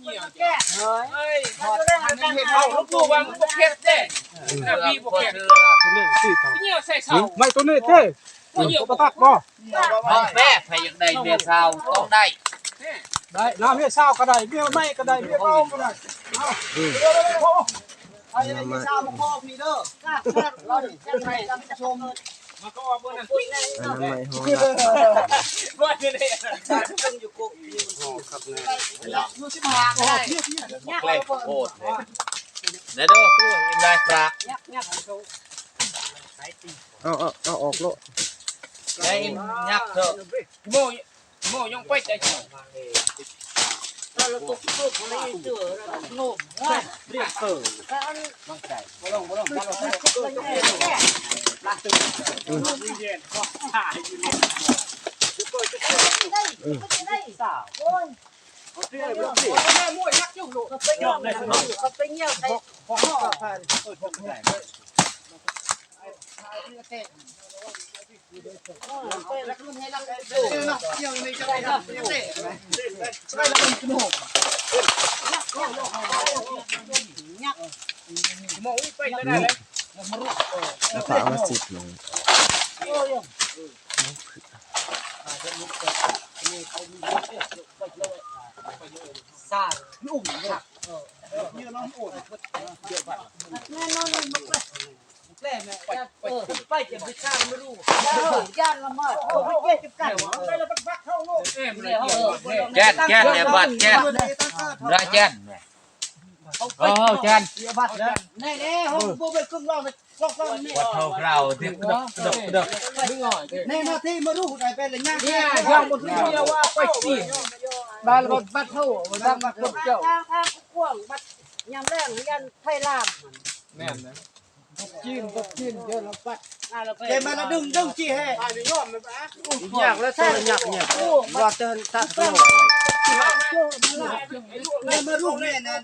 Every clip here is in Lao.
ເອີຍ ເຮົາຮູ້ວ່າມັນບໍ່ເຜັດເດ້ ນ້ຳມີບໍ່ເຜັດ ໂຕນີ້ຊິເອົາ ໄມ້ໂຕນີ້ເດ້ ບໍ່ເຫຍ ບໍ່ຕັດບໍ່ ເອົາແປະ ໃຜຢາກໄດ້ເມຍຊາວຕ້ອງໄດ້ ໄດ້ນະ ເມຍຊາວກໍໄດ້ ເມຍໃໝ່ກໍໄດ້ ເມຍເກົ່າກໍໄດ້ ເອົາ ເອົາເມຍຊາວມາຂໍພີ່ເດີ ລາວນີ້ຈັກໄດ້ທ່ານຜູ້ຊົມ ອະນາໄມຫໍ ບໍ່ໄດ້ ຢູ່ສິບຫ້າກໍໄດ້ ແກງໂຄດ ໄດ້ເດີ ກູເຫັນໄດ້ປະ ເອົາ ເອົາ ເອົາອອກໂລດ ໄດ້ຍັກເຖາະ ໂມ ໂມ ຍັງໄປແຕ່ ແລ້ວກໍເອົາມາສິດລົງ ແຈ້ນ ແຈ້ນ ແລ້ວບັດ ແຈ້ນ ໄດ້ແຈ້ນ ເອີ ແຈ້ນ ແນ່ໆ ເຮົາບໍ່ໄປຂຶ້ນລອງ ລັອກເຮົາເຮົາເດກກະດກກະດກ ໃນໜ້າທີ່ມາຮູ້ໄດ້ເປັນລະຍະ ເນຍ ຍັງບໍ່ຖືກເນຍວ່າໄປຊິ ບາດບັດເຮົາ ບັດຄົນເຈົ້າ ທາງທາງກວ້າງ ບັດຍາມແລ້ງຢ້ານໄພລາມ ແມ່ນນະ ຈີນ ຈີນ ເດີລະບັດ ເດມາລະດຶງ ດຶງຈີແຮ ຍາກແລ້ວ ໂຕຍາກ ຍາກ ວ່າແຕ່ທາງໂຕ ມາຮູ້ແມ່ນນະ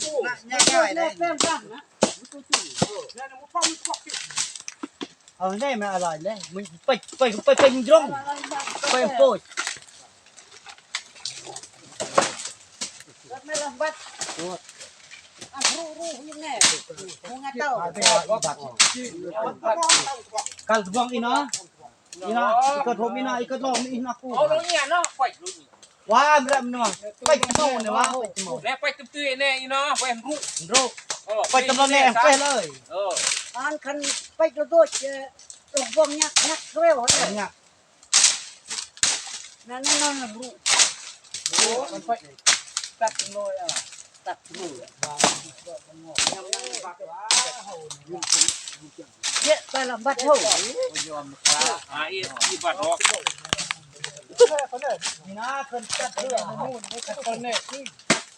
ຍາກໄດ້ ເອົາແນ່ ມັນອະໄລແລ້ວ ມັນໄປ ໄປ ໄປ ໄປ ມັນລົງ ໄປໂປດ ກັນສະບອງອີນາ ອີນາ ອີກະທົມອີນາ ອີກະລອງ ອີນາກູ ເອົາລົງນີ້ເນາະ ໄປລົງນີ້ ວ່າແລ້ວມັນວ່າ ໄປຈະເມົາແນ່ວ່າ ໄປຈະເມົາ ແລ້ວໄປຕຶບເຕຍແນ່ອີເນາະ ໄປຮູ້ ຮູ້ ເອີ ໄປຕຳລະແນ່ ໄປເລີຍ ເອີ ອັນຄັນໄປກະໂດດ ເອີ ລົງບ່ອງຍັກ ຍັກເວວ ຍັກ ນັ້ນ ນັ້ນ ນັ້ນ ຮູ້ ໂອ້ ມັນໄປ ຕັດໂລຍ ເຈາະແຕ່ລະບັດເຮົາ ອາ ອີ ອີບັດອອກ ນີ້ນາ ເພິ່ນຈັດເຮືອ ນີ້ ເພິ່ນນີ້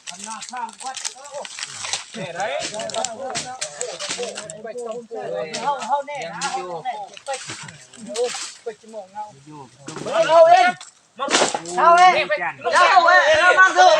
ອັນໜ້າທາງວັດ ເອີ ແນ່ໄດເຮົາ ເຮົາແນ່ນະ ເຮົາແນ່ ໄປ ໄປຈະມອງເຮົາ ເຮົາເອງ ເຮົາເອງ ເຈົ້າເອງ ເຮົາມາເຖິງ